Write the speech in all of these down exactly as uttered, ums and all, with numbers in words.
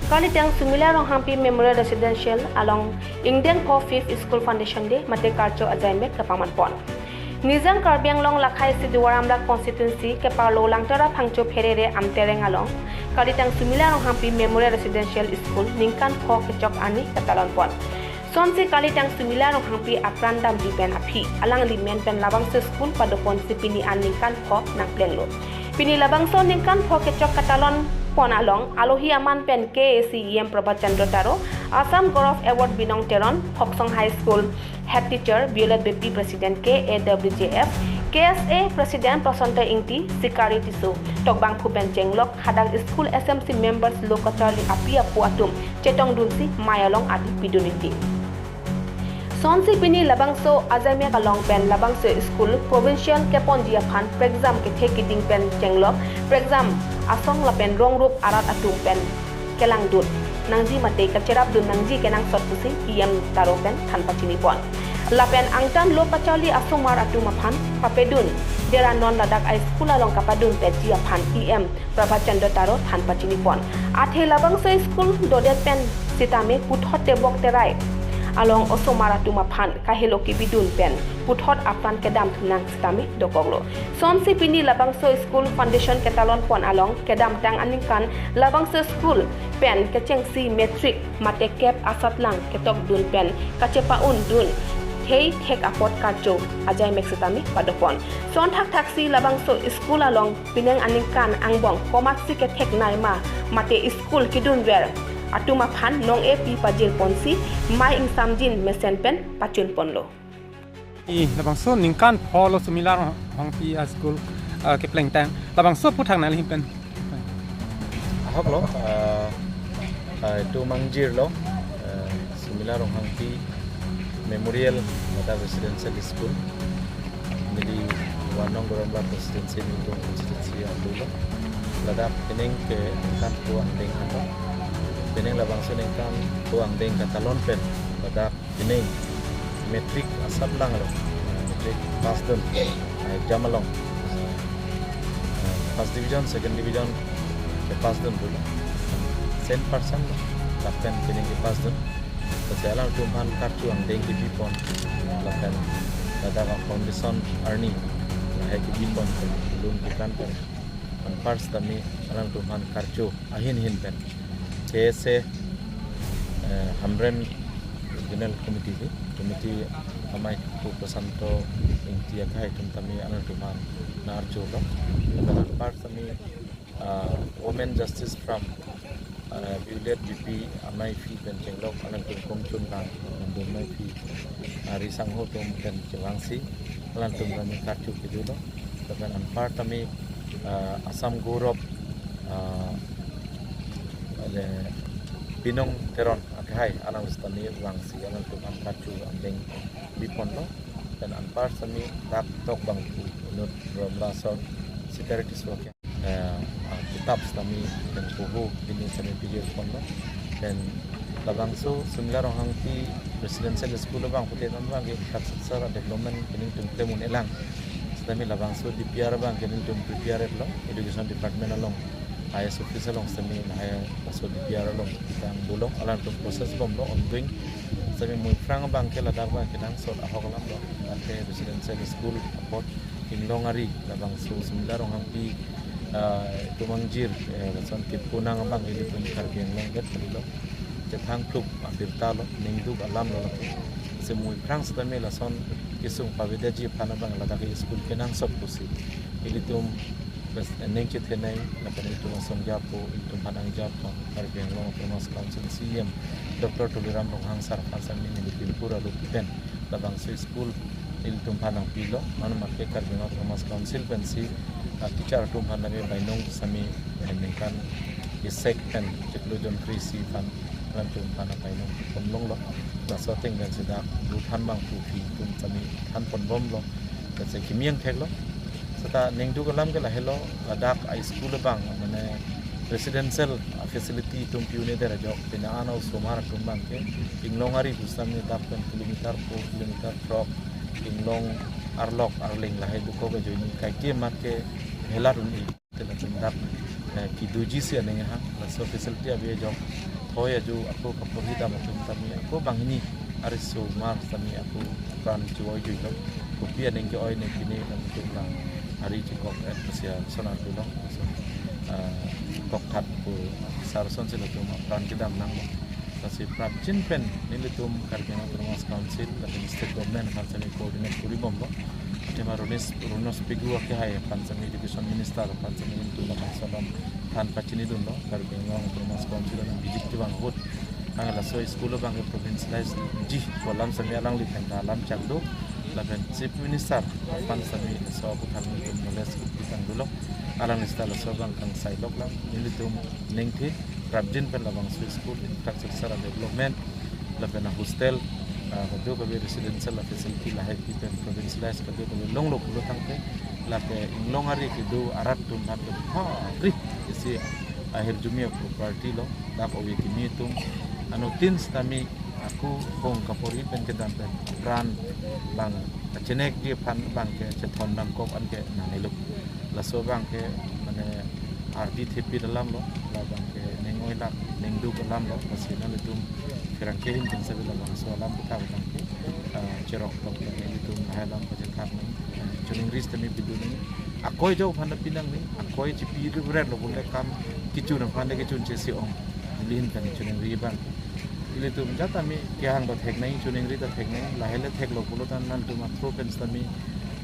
Kalitang Sumila Ronghangpi Memorial Residential along ingdeng pho Fifth School Foundation Day mate karcho ajaimek kapaman pon. Nijang Karbi Anglong lakhai si Duar Amla constituency keparlo Langtara Phangcho pherere Amtereng along kalitang Sumila Ronghangpi Memorial Residential School ningkan pho kechok arni katalon pon. Sonsi kalitang Sumila Ronghangpi apran damji pen aphi alangli men pen labangso school padopon si pini an ningkan pho nangplenglo. Pini labangso ningkan pho kechok katalon pon along alohi aman pen K A C E M Prabhat Chandra Taro, Assam Gaurav Award Binong Teron, Hoksong High School Head Teacher Violet Beypi, President K A W J F, K S A President Prasanta Ingti, Sikari Tisso, tokbang phu pen chenglok hadak school S M C members lo kacharli api apo atum chetongdunsi mai along adi pidun ingti. Sonsi pini labangso ajaimek along pen labangso school provincial keponji aphan prekjam kethe keding pen chenglok prekjam asong lapen rong rup arat atum pen kelangdun nangji mate kacherapdun nangji kenangsot pusi E M Taro pen than pachini pon. Lapen angtan lo kacharli asomar atum aphan papedun dera non ladak a school along kapadun petji aphan E M Prabhat Chandra Taro than pachini pon. Athe labangso school dodet pen sitame puthot tebok terai along osomar atum aphan kahelo kebidun pen puthot apran kedam thunang sitame dokoklo. Sonsi pini labangso school foundation ketalon pon along kedamtang aningkan labangso school pen kechengsi matric mate kep asatlang ketokdun pen kachepa-un dun thei thek apot karcho ajaimek sitame padopon. Son thakthak si labangso school along penang aningkan angbong komatsi kethek naima mate school kedunver atum aphan nong-e pi pajir ponsi mai ingsamjin mesen pen pachun ponlo. I labangso ningkan pho lo Sumila Ronghangpi a school, ah, keplengtang. Labangso aphuthak nangli ahin pen. Ahok lo, ah, ah, itum angjir lo, ah, Sumila Ronghangpi Memorial mate Residential School. Neli Duar Amla constituency, Ningdung constituency along lo. Ladak penang ke ningkan pho angdeng an lo. Penang labangso ningkan pho angdeng katalon pen ladak penang matric asatlang lo, ah, matric pass dun, ah, exam along, ah, first division, second division kepass dun pulo. Cent percent lo, lapen penang kepass dun. Lasi alangtum aphan karcho angdeng kebi pon, lapen ladak a foundation arni lahai kebi pon, lun kekan pen. Anpar sitame alangtum aphan karcho ahin ahin pen K S A, eh, Hamren Regional Committee, committee amei pu Prasanto Ingti akhai atum tame alangtum aphan nang-archo lo. Lapen anpar sitame, ah, Women Justice Forum, ah, Violet Beypi amei aphi pen chenglok alangtum kongchun lang, alangtum amei aphi, ah, Ri Sangho atum pen chevangsi alangtum tame karcho kedo lo. Lapen anpar tame, ah, Assam Gaurav, ah, le Binong Teron akhai alangli sitame vangsi alangtum aphan karcho angdeng bi pon lo. Lapen anpar sitame dak tokbang phu inut Duar Amla asor Sikari Tisso ke, eh, ah, kitap sitame pen poho pini sitame pijir pon lo. Lapen labangso Sumila Ronghangpi Residential School abang pute non abang ke infrastructure development ke nelitum klem un-e lang. Sitame labangso D P R abang ke nelitum prepare lo, Education Department along, I S office along sitame lahai laso D P R along kita ang bulong, alangtum process bom lo, ongoing. Sitame mui aphrang abang ke ladak abang kenangsot ahok alam lo. Ante residential school apot inglong ari labangso Sumila Ronghangpi, ah, itum angjir, eh, lason kepu nang abang ilitum Karbi Anglong det kalilo. Chethang thlup abirta lo, ningduk alam lo lapu. Lasi mui aphrang sitame lason kesung pavedetji aphan abang ladak school kenangsot pusi ilitum pes-, ning chethenei, lapen ilitum asong japo, ilitum aphan nangjapo, Karbi Anglong Autonomous Council C E M Doctor Tuliram Ronghang sir aphan sitame neli pimpur alup pen labangso school ilitum aphan nangpilo, mane mate Karbi Anglong Autonomous Council pensi, ah, teacher atum aphan nangke bainong sitame, eh, ningkan isek pen chiklo jon kre-isi aphan alangtum aphan bainong pon longlo. Laso ateng pensi dak ru than abang phu phi atum sitame than pon bom lo. Lasi kimi angthek lo. Seta ningduk alam ke lahelo, ladak a school abang, mane residential, ah, facility atum pi un-edet ajok, pini an osomar atum abang ke inglong ari pu sitame dak pen kilometer pho, kilometer throk, inglong arlok arleng lahai dokok ajoine kaike mat ke helat un-e. Te latum dak, eh, kedoji si aning hang, laso facility ave ajok, Oi aju ako kaporhi dam atum tame ako banghini ari somar tame ako pran chevoi juilo. Kopi aning ke-oi ne pine nangtum lang ari chekok et kasian sonar pulo. So, ah, kok khat ko sar son sila tum pran kedam nanglo. Lasi prapjin pen nelitum Karbi Anglong Autonomous Council lapen state government aphan tame coordinate kori bomlo. Athema Ronis Ronos Pegu akehai aphan tame education minister aphan tame nelitum labangso alam than pachinidunlo. Karbi Anglong Autonomous Council along B J P abang ahut ang laso school abang ke provincialize ji pu alam tame alangli pen ta alam chak do. Lapen chief minister aphan tame laso aputhak nelitum knowledge pitang dolo. Alangli seta laso abang kangsai lok lang. Nelitum ningthe prapjin pen labangso school infrastructure development lapen a hostel, ah, kadokave residential facility lahai pen provincialize kadokave longlo pulo tangte lapen inglong ari kedo arat atum aphan ke bhari isi ahirjume property lo. Dak ove kimi atum anuttin sitame ako kong kaporhi pen kedam pen pran abang kachenekji aphan abang ke chethon damkok an ke nangnelo. Laso abang ke mane ardi thepit alam lo, labang ke ning-oi lak ningduk alam lo. Lasi nanglitum pherangke ahin pen sabi labangso alam aputhak abang ke, ah, cherok tok nelitum lahai alam pachethak nang, ah, choningri sitame pidun nang. Akoi ajok aphan ta pinang nang, akoi chipi ribret lo bole kam kechun aphan ta kechun chesi ong. Neli ahin pen choningri abang. Ilitum jat tame kehang ta thek nang, choningri ta thek nang, lahai le theklo pulo tangte nangtum athro pen tame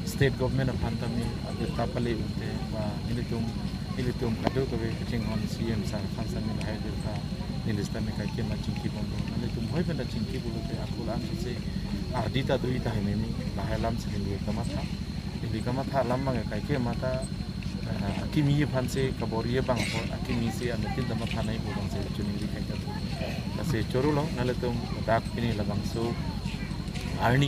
state government aphan tame abirta pale unte ba nelitum, nelitum kadokave kachinghon C M sir aphan tame lahai birta neli sitame kaikema chingki bomlo. Nelitum hoi pen ta chingki pulote ako la-an si ardi ta do-i tahai meme, lahai alam si neli kamatha. Neli kamatha alam abang kaikema ta, ah, akimi aphan si kabor-i abang apot, akimi si anuttin ta matha nangji pu abang si choningri kai ta. Lasi choro lo, nanglitum dak pini labangso arni